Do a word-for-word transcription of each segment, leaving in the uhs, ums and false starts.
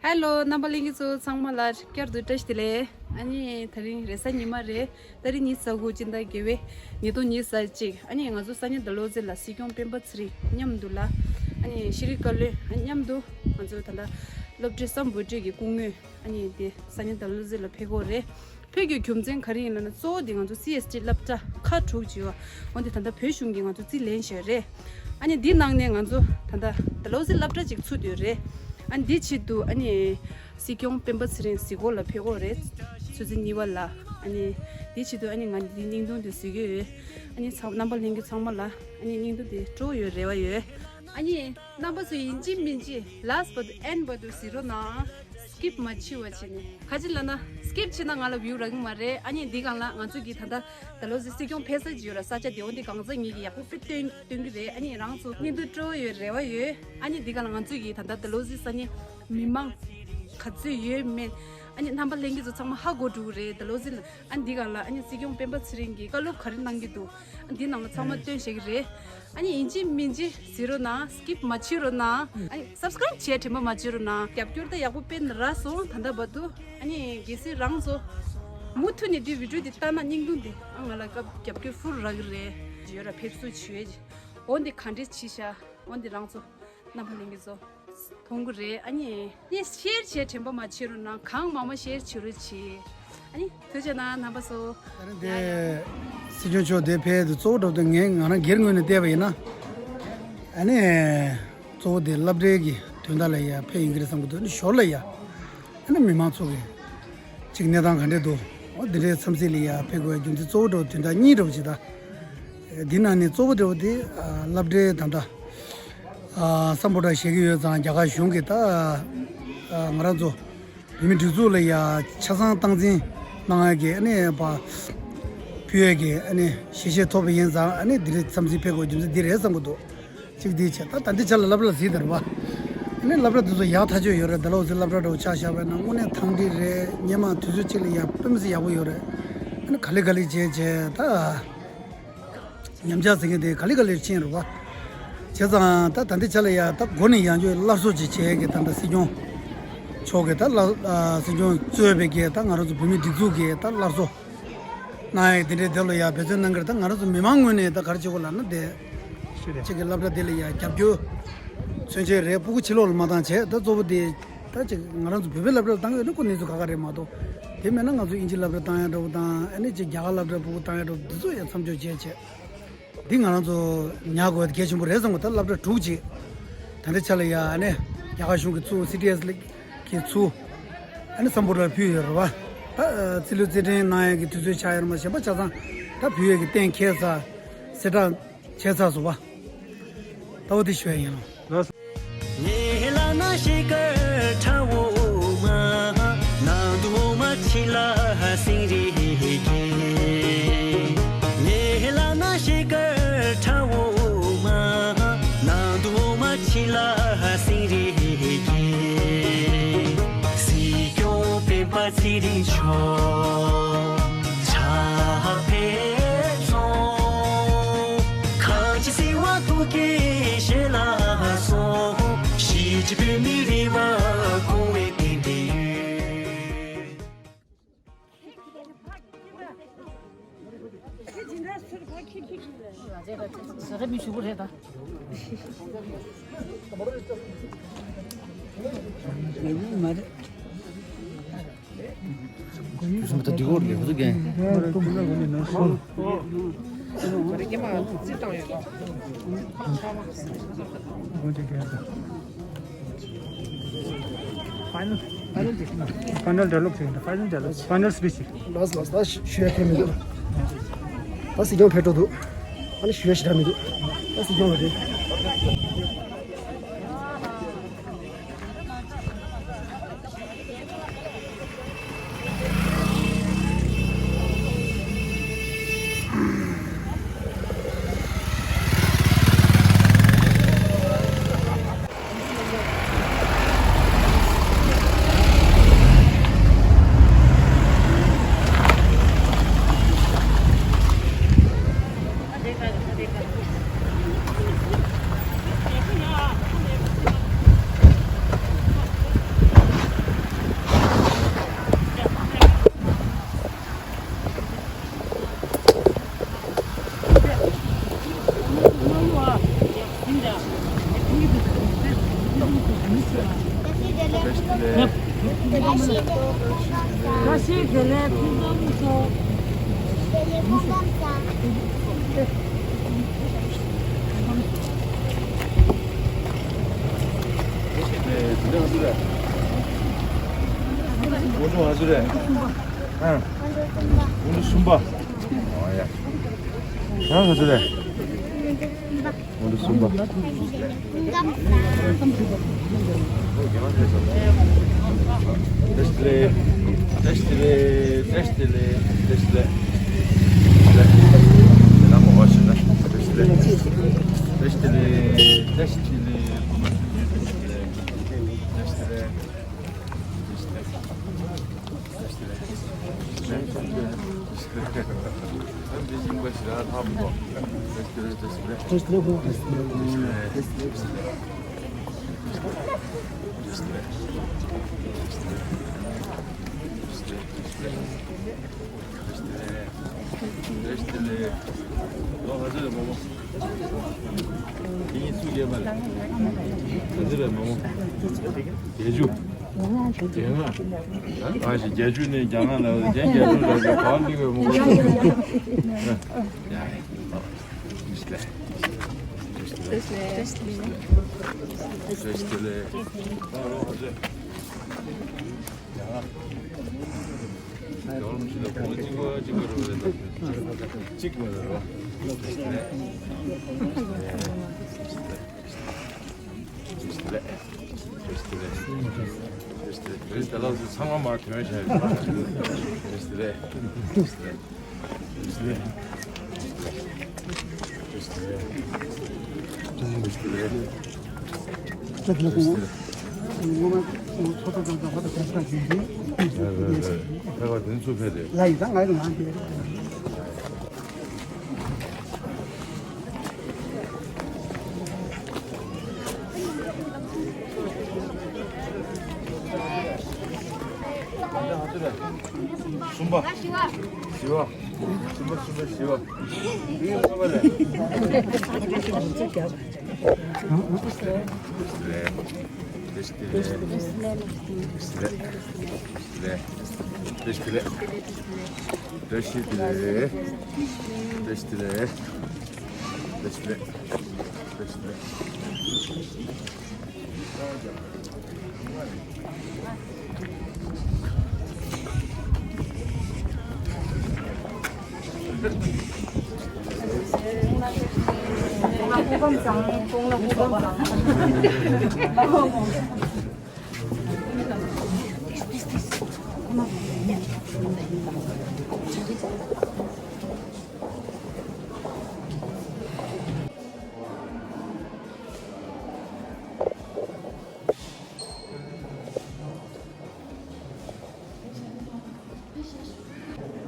ཧེ་ལོ། རྣམ་པ་ལྷན་རྒྱས་ཚོ་ཚང་མ་ལ་བསྐྱར་དུ་བཀྲ་ཤིས་བདེ་ལེགས། ཨ་ནི་དེ་རིང་རེས་གཟའ་ཉི་མ་རེད། ཏ་རིག་ཉི་ཤུ་རྩ་དགུ་སྤྱི་ཟླ་བརྒྱད་པའི་ཉིས་སྟོང་ཉི་ཤུ་རྩ་གཅིག་ཨ་ནི་ང་ཚོ་ས་གནས་ཌལ་ཧོ་ཟི་ལ་སྲིད་སྐྱོང་སྤེན་པ་ཚེ་རིང་མཉམ་དུ་ལ། ཨ་ནི་ཤེས་རིག་བཀའ་བློན་མཉམ་དུ་ང་ཚོ་ད་ལྟ་སློབ་གྲྭའི་སམ་བྷོ་ཊ་གི་སྐུ་ངོས། ཨ་ནི་དེ་ས་གནས་ཌལ་ཧོ་ཟི་ལ་ཕེབས་ཀྱི་ཡོད་རེད། ཕེབས་རྒྱུའི་རྒྱུ་མཚན་ག་རེ་ཡིན་ལབ་ན། གཙོ་བོ་དེ་ང་ཚོ་སི་ཨེས་ཊི་སློབ་གྲྭ་ཁག་དྲུག་ཅིག་ཡོད། འོན་ཏེ་ད་ལྟ་བོད་གཞུང་གིས་ང་ཚོ་རྩིས་ལེན་བཞིན་ཡོད་རེད། ཨ་ནི་འདི་ནང་ནས་ང་ཚོ་ད་ལྟ་ཌལ་ཧོ་ཟི་སློབ་གྲྭ་ཅིག་ཚུད་ཡོད་རེད། ཨ་ནི་འདི་ཆེད་དུ་ཨ་ནི་སྲིད་སྐྱོང་སྤེན་པ་ཚེ་རིང་གཟིགས་སྐོར་ལ་ཕེབས་ཀྱི་ཡོད་རེད། ཆུ་ཚོད་གཉིས་པ་ལ། ཨ་ནི་འདི་ཆེད་དུ་ཨ་ནི་ང་འདི་བརྙན་ཐུང་འདི་བཟོ་གི་ཡོད། ཨ་ནི་ཚང་རྣམ་པ་ལྷན་རྒྱས་ཚང་མ་ལ་ཨ་ནི་བརྙན་ཐུང་འདི་སྤྲོ་ཡོད་རེ་བ་ཡོད། ཨ་ནི་རྣམ་པ་ཚོ་ཡིན་གཅིག་མིན་གཅིག་ལཱསི་བར་དུ་ཨེན་ཌི་བར་དུ་གཟིགས་རོགས་གནང་། སི་ཀིབ་མ་བྱེད་པ་བྱས་ནས། ག་ཅི་ལབ་ན་སི་ཀིབ་བྱས་ན་ང་ལ་བིའུ་རག་གི་མ་རེད། ཨ་ནི་འདི་སྒང་ལ་ང་ཚོ་གི་ད་ལྟ་ཌལ་ཧོ་ཟི་སྲིད་སྐྱོང་ཕེབས་ས་ཅིག་ཡོད་ར། ས་ཆ་དེ། འོན་ཏེ་གང་ཟག་ངེད་ཀྱིས་ཡག་པོ་དཔེ་སྟོན་སྟོན་གི་རེད། ཨ་ནི་རང་ཚོ་བརྙན་ཐུང་སྤྲོ་ཡོད་རེ་བ་ཡོད། ཨ་ནི་འདི་སྒང་ལ་ང་ཚོ་གི་ད་ལྟ་ཌལ་ཧོ་ཟི་ས་གནས་མི་མང་ག་ཚོད་ཡོད་མེད། ཨ་ནི་རྣམ་པ་ལྷན་རྒྱས་ཚོ་ཚང་མ་ཧ་གོ་འགྲོ་གི་རེད། ཌལ་ཧོ་ཟི་ལ། ཨ་ནི་འདི་སྒང་ལ་ཨ་ནི་སྲིད་སྐྱོང་སྤེན་པ་ཚེ་རིང་གིས་བཀའ་སློབ་ག་རེ་གནང་གི་འདུག་ཨ་འདི་ནང་ལ་ཚང་མ་སྟོན་བཞག་གི་རེད། ཨ་ནི་ཡིན་གཅིག་མིན་གཅིག་གཟིགས་རོགས་གནང་། སི་ཀིབ་མ་བྱེད་རོགས་གནང་། ཨ་ནི་སབ་སི་ཀ་རའིབ་བྱས་དྲན་པ་མ་བརྗེད་རོགས་གནང་། རྒྱབ་སྐྱོར་ད་ཡག་པོ་དཔེ་རག་སོང་། ད་ལྟ་བར་དུ། ཨ་ནི་གལ་སྲིད་རང་ཚོ་མུ་མཐུད་ནས་འདི་བི་ཌི་ཡོ་འདི་ལྟ་ན། བརྙན་ཐུང་འདི་ཨ་ང་ལ་སྐབས་རྒྱབ་སྐྱོར་ཧྥུལ་རག་གི་རེད། ཡོད་ར། ཕེབས་བསུ་བྱོས། འོ་འདི་ག་འདྲས་བྱས་ཤག་འོ་འདི་རང་ཚོ་རྣམ་པ་ལྷན་རྒྱས་ཚོ་མཐོང་གི་རེད། ཨ་ནི་དེ་ཤེར་བྱས་དྲན་པ་མ་བརྗེད་རོགས་གནང་། གང་མང་མང་ཤེར་བྱེད་རོགས་བྱེད། ཨ་ནི་ཐུགས་རྗེ་གནང་རྣམ་པ་ཚོ། ད་རིང་དེ་སྲིད་སྐྱོང་མཆོག་དེ་ཕེབས་དུས་གཙོ་བོ་འདྲ་བོ་དེ་ངས་ང་རང་སྒེར་ངོས་ནས་བལྟས་པ་ཡིན་ན། ཨ་ནི་གཙོ་བོ་དེ་སློབ་གྲྭའི་གི་དོན་དག་ལ་ཡ་ཕེབས་ཡིན་གྱི་རེད་བསམ་གྱི་འདུག་ཨ་ནི་ཞོར་ལ་ཡ། ཨ་ནི་མི་མང་ཚོ་གི་ཅིག་གནས་སྟངས་ག་འདྲས་འདུག་འོ་འདི་འདྲའི་འཚམས་གཟིགས་ལ་ཡ་ཕེབས་དགོས་པའི་རྒྱུ་མཚན་གཙོ་བོ་འདྲ་བོ་དོན་དག་གཉིས་འདྲ་བོ་ཅིག་ད། འདི་ནང་ནས་གཙོ་བོ་འདྲ་བོ་དེ་ཨ་སློབ་གྲྭའི་ད་ལྟ་ཨ་སམ་བྷོ་ཊ་བཞེས་ཀྱི་ཡོད་ཙང་། རྒྱ་གར་གཞུང་གིས་ད་ཨ་ང་རང་ཚོ་བོད་མི་སྒྲིག་འཛུགས་ལ་ཡ་ཆ་ཚང་སྟངས་འཛིན་གནང་ཡ་གི་ཨ་ནི་ཕ་ཕུལ་ཡ་གི་ཨ་ནི་ཞལ་བཞེས་ཐོབ་པ་ཡིན་ཙང་། ཨ་ནི་འདི་རིང་འཚམས་གཟིགས་ཕེབས་དགོས་རྒྱུ་མཚན་འདི་རེད་བསམ་གྱི་འདུག་གཅིག་འདི་བྱས། ད་ད་ལྟའི་ཆ་ལ་སློབ་གྲྭ་གཟིགས་དང་རེད་པ། ཨ་ནི་སློབ་གྲྭ་འདི་ཚོ་ཡག་ཐག་ཆོད་ཡོད་རེད། ཌལ་ཧོ་ཟི་སློབ་གྲྭ་འདྲ་བོ་ཆ་བཞག་པ་ཡིན་ན་དངོས་གནས་ཐང་ཀྲི་རེད། སྔོན་མ་དུས་ཚོད་གཅིག་ལ་ཡ་དཔེ་མི་སྲིད་ཡག་པོ་ཡོད་རེད། ཨ་ནི་ག་ལེ་ག་ལེ་བྱས་བྱས་ད། ཉམས་ཆག་ཟེར་མཁན་དེ་ག་ལེ་ག་ལེ་ཕྱིན་རེད་པ། བྱས་ཙང་ད་ད་ལྟའི་ཆ་ལ་ཡ་ད་འགོ་ནས་ཡང་བསྐྱར་སླར་གསོ་ཅིག་བྱེད་ཀྱི། ད་ལྟ་སྲིད་སྐྱོང་མཆོག་གིས་ད་སླར་ཨ་སྲིད་སྐྱོང་གཙོས་པའི་གི་ད་ང་རང་ཚོ་བོད་མིའི་སྒྲིག་འཛུགས་ཀྱི་ད་སླར་གསོ་གནང་ཡ་དེ་འདྲའི་དེ་ལ་ཡ་འབད་བརྩོན་གནང་གི་རེད། ད་ང་རང་ཚོ་མི་མང་ངོས་ནས་ད་ག་རེ་བྱེད་དགོས་ལབ་ན། དེ་ཅིག་གི་སློབ་གྲྭ་དེ་ལ་ཡ་རྒྱབ་སྐྱོར་མཚོན་ཆེད་རེད། སྤུ་གུ་ཕྱི་ལོགས་ལ་མ་བཏང་བྱས། ད་གཙོ་བོ་དེ་ད་ཅིག་ང་རང་ཚོ་བོད་པའི་སློབ་གྲྭ་ལ་བཏང་ཡོད་ན་ཁོ་གནས་ཚུལ་ཁག་ཁག་རེད་མ་གཏོགས། དེ་མེད་ན་ང་ཚོ་དབྱིན་ཇིའི་སློབ་གྲྭ་བཏང་ཡ་འདྲ་བོ་དང་། ཨ་ནི་ཅིག་རྒྱ་གར་སློབ་གྲྭ་ཕྲུ་གུ་བཏང་ཡ་འདྲ་བོ་འདི་ཚོ་ཡང་མཚམས་འཇོག་བྱས་བྱས། འདི་ང་རང་ཚོ་ཉར་དགོས་པ་གལ་ཆེན་པོ་རེད་བསམ་གི། ད་སློབ་གྲྭ་དྲུག་ཅིག་ད་ལྟའི་ཆ་ལ་ཡ་ཨ་ནི་རྒྱ་གར་གཞུང་གིས་བཙུགས། སི་ཌི་ཨེས་གིས་བཙུགས། ཨ་ནི་སམ་བྷོ་ཊ་ལ་ཕུལ་ཡོད་རེད་པ། ད་རྩིས་ལུགས་རྩིས་འབྲི་གནང་ཡ་གི་དུས་ཚོད་ཆགས་ཡོད་རེད་མ། གཞན་པ་ཆ་ཚང་ད་ཕུལ་ཡ་གི་གཏན་འཁེལ་ཚར། གསལ་བསྒྲགས་བྱས་ཚར་སོང་བ། ད་འོ་དེ་ཞུ་ཡ་ཡིན་ལགས། ངའི་ལག་ན་ཤེལ་དཀར་ཁྲ་འོ་མ། ནང་དུ་འོ་མ་ཕྱི་ལ་སེང་རེ་སྐྱེས། ངའི་ལག་ན་ཤེལ་དཀར་ཁྲ་འོ་མ། ནང་དུ་འོ་མ་ཕྱི་ལ་སེང་རེ་སྐྱེས། སྲིད་སྐྱོང་སྤེན་པ་ཚེ་རིང་མཆོག་ཕྱག་ཕེབས་སོང་། ཁ་ཆེ་སེ་བ་ཐུགས་ཀྱི་ཞལ་ལ་སོང་། གཞིས་བྱེས་བོད་མི་རེ་བ་སྐོང་བའི་རྟེན་འབྲེལ་ཡོད། ཕའི་ནལ། ཕའི་ནལ་ཌའི་ལོག་ཅིག་ཡིན། ཕའི་ནལ་ཌའི་ལོག། ཕའི་ནལ་སི་པིཆ་ཅིག་ལགས་ལགས། ད་ཞུ་ཡ་གང་མི་འདུག་ད་སྲིད་སྐྱོང་ཕེབས་འགྲོ་འདུག་ཨ་ནི་ཞུ་ཡ་ཞེ་དྲག་མི་འདུག་ད་སྲིད་སྐྱོང་ལ་རེད། བཀྲ་ཤིས་བདེ་ལེགས། ཁྱེད་ཚོ་ཚོ། སུམ་པ། ཡང་ག་ཚོད་རེད། སྔོན་འགྲོ་གསུམ་པ། བཀྲ་ཤིས་བདེ་ལེགས། བཀྲ་ཤིས་བདེ་ལེགས། བཀྲ་ཤིས་བདེ་ལེགས། བཀྲ་ཤིས་བདེ་ལེགས། བཀྲ་ཤིས་བདེ་ལེགས། བཀྲ་ཤིས་བདེ་ལེགས། བཀྲ་ཤིས་བདེ་ལེགས། བཀྲ་ཤིས་བདེ་ལེགས། བརྒྱད་ཅུ། བརྒྱད་ལྔ། ཨ་ཞེ་བརྒྱད་ཅུ་ནས་བརྒྱ་ལྔ་ལ་རྒྱན་བརྒྱད་ཅུ་ལ་གང་ལིག་བའི་མོ། གཅིག་མ་རེད་པ། བཀྲ་ཤིས་བདེ་ལེགས། བཀྲ་ཤིས་བདེ་ལེགས། བཀྲ་ཤིས་བདེ་ལེགས། བཀྲ་ཤིས་བདེ་ལེགས། བཀྲ་ཤིས་བདེ་ལེགས། བཀྲ་ཤིས་བདེ་ལེགས། བཀྲ་ཤིས་བདེ་ལེགས། བཀྲ་ཤིས་བདེ་ལེགས། བཀྲ་ཤིས་བདེ་ལེགས། བཀྲ་ཤིས་བདེ་ལེགས། བཀྲ་ཤིས་བདེ་ལེགས། གསུམ་པ། བཞི་པ། གསུམ་པ། གསུམ་པ། བཞི་པ། བདེ་ལེགས། བཀྲ་ཤིས་བདེ་ལེགས། བཀྲ་ཤིས་བདེ་ལེགས། བཀྲ་ཤིས་བདེ་ལེགས། བཀྲ་ཤིས་བདེ་ལེགས། བཀྲ་ཤིས་བདེ་ལེགས། བཀྲ་ཤིས་བདེ་ལེགས། བཀྲ་ཤིས་བདེ་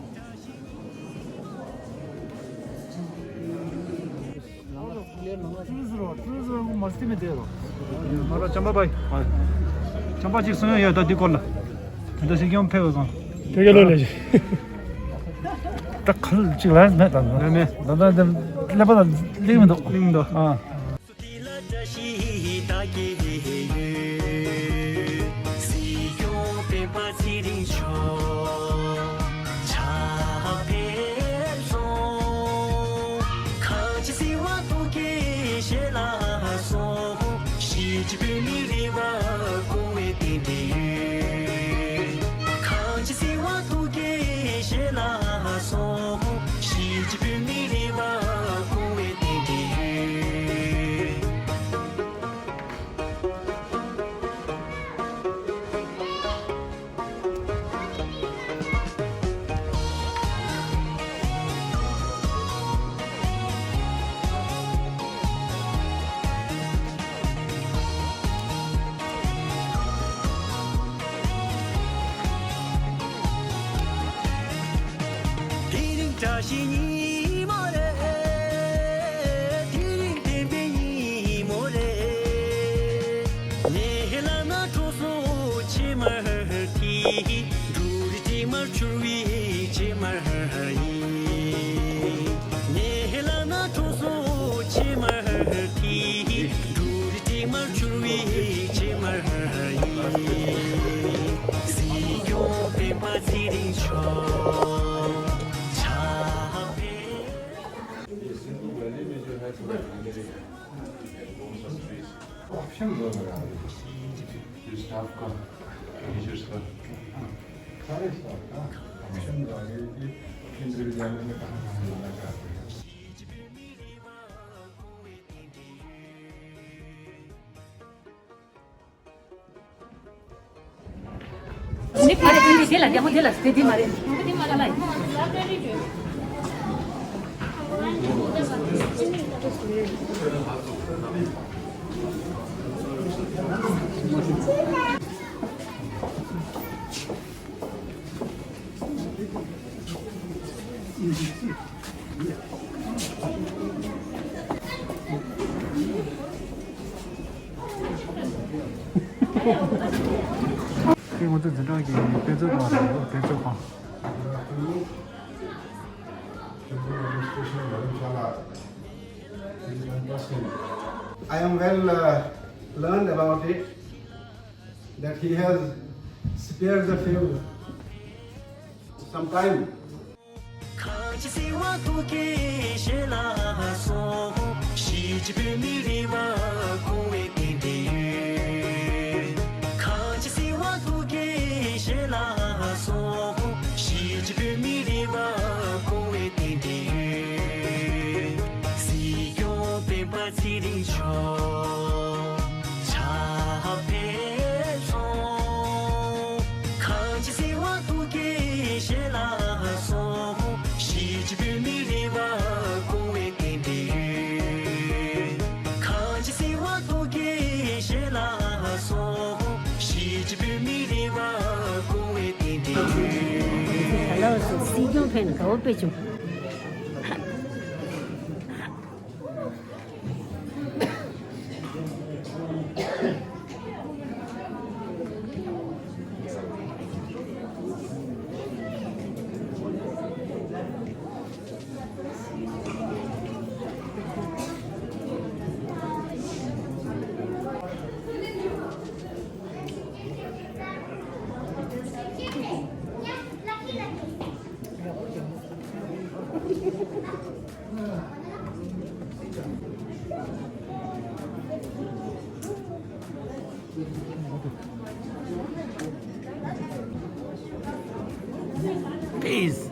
ལེགས། ཀྲུའུ་ཟེར་བ། ཀྲུའུ་ཟེར་བ་མ་སྟི་མི་དེ་རོ། མ་རོ་ཅམ་པ་པའི། ཅམ་པ་ཅིག་གསུང་ཡ་ཡོད་ད་འདི་སྐོར་ལ། དེ་འདྲ་ཞིག་ཡོང་ཕེབས་སོང་། ཕེབས་ཀྱི་ལོ་ལེ་ཞིག་ད་ཁ་ལ་ཅིག་ལ་མེད་ད། མེད་མེད། ད་ད་ཀླད་པ་ལ་སླེབས་མི་འདུག་སླེབས་མི་འདུག་ཨ། སུ་དེ་ལ་བཀྲ་ཤིས་ད་གེ་ཡོད། སྲིད་སྐྱོང་སྤེན་པ་ཚེ་རིང་མཆོག་ཕྱག་ཕེབས་སོང་། གང་ཅི་སྲིད་པ་ཐུགས་བསྐྱེད་བཞེས་ལ་སོགས། གཞིས་བྱེས་བོད་མི་རིགས་པ་སྐོང་བའི་རྟེན་འབྲེལ་ཡོད། གང་ཅི་སྲིད་པ་ཐུགས་བསྐྱེད་བཞེས་ལ་སོགས། གཞིས་བྱེས་བོད་མི་རིགས་པ་སྐོང་བའི་རྟེན་འབྲེལ་ཡོད། དེ་རིང་བཀྲ་ཤིས་ཉི་མ་རེད། དེ་རིང་བདེན་པའི་ཉིན་མོ་རེད། ནེ་ལ་ན་གྲོ་སོ་ཕྱེ་མར་ཐིག ये सिंधु वैली में जो है, थोड़ा ग्रीनरी है, बहुत सारी ट्रीज। ऑप्शन दो लगा दो। ये स्टाफ का, टीचर्स का। हाँ, सारे स्टाफ का ऑप्शन दो, ये, ये इंडिविजुअल में कहाँ, कहाँ जाना चाहते हैं। ནི་ཕ་རེ་ཕན་དེ་ལ་རྒྱ་མོ་དེ་ལ་དེ་དེ་མ་རེད། དེ་མ་རེད། ཁྱེད་ང་ཚོ་འཛིན་གྲྭ་གི་དཔེ་མཛོད་ཁང་རེད། དཔེ་མཛོད་ཁང་། I am well, uh, learned about it that he has spared the field some time. ད་ལོ་སྲིད་སྐྱོང་ཕེབས་ནས་དགའ་བོ་དཔེ་བྱུང་། Peace.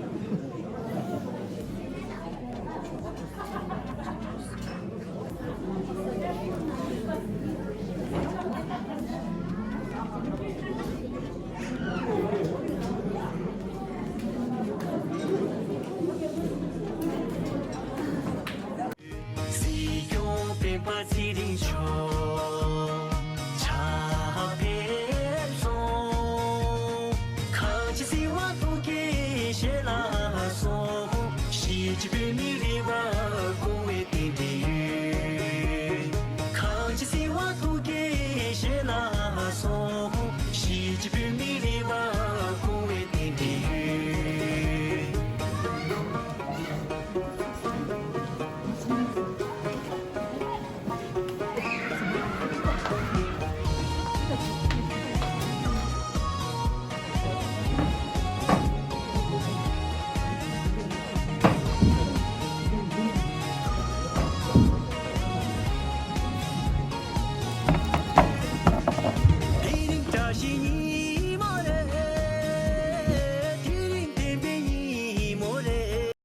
སྲིད་སྐྱོང་སྤེན་པ་ཚེ་རིང་མཆོག་ཕྱག་ཕེབས་སོང་། གངས་ཅན་བསིལ་བ་སྟོབས་ཀྱིས་བཞད་ལ་སོང་། གཞིས་བྱེས་བོད་མི་རིགས་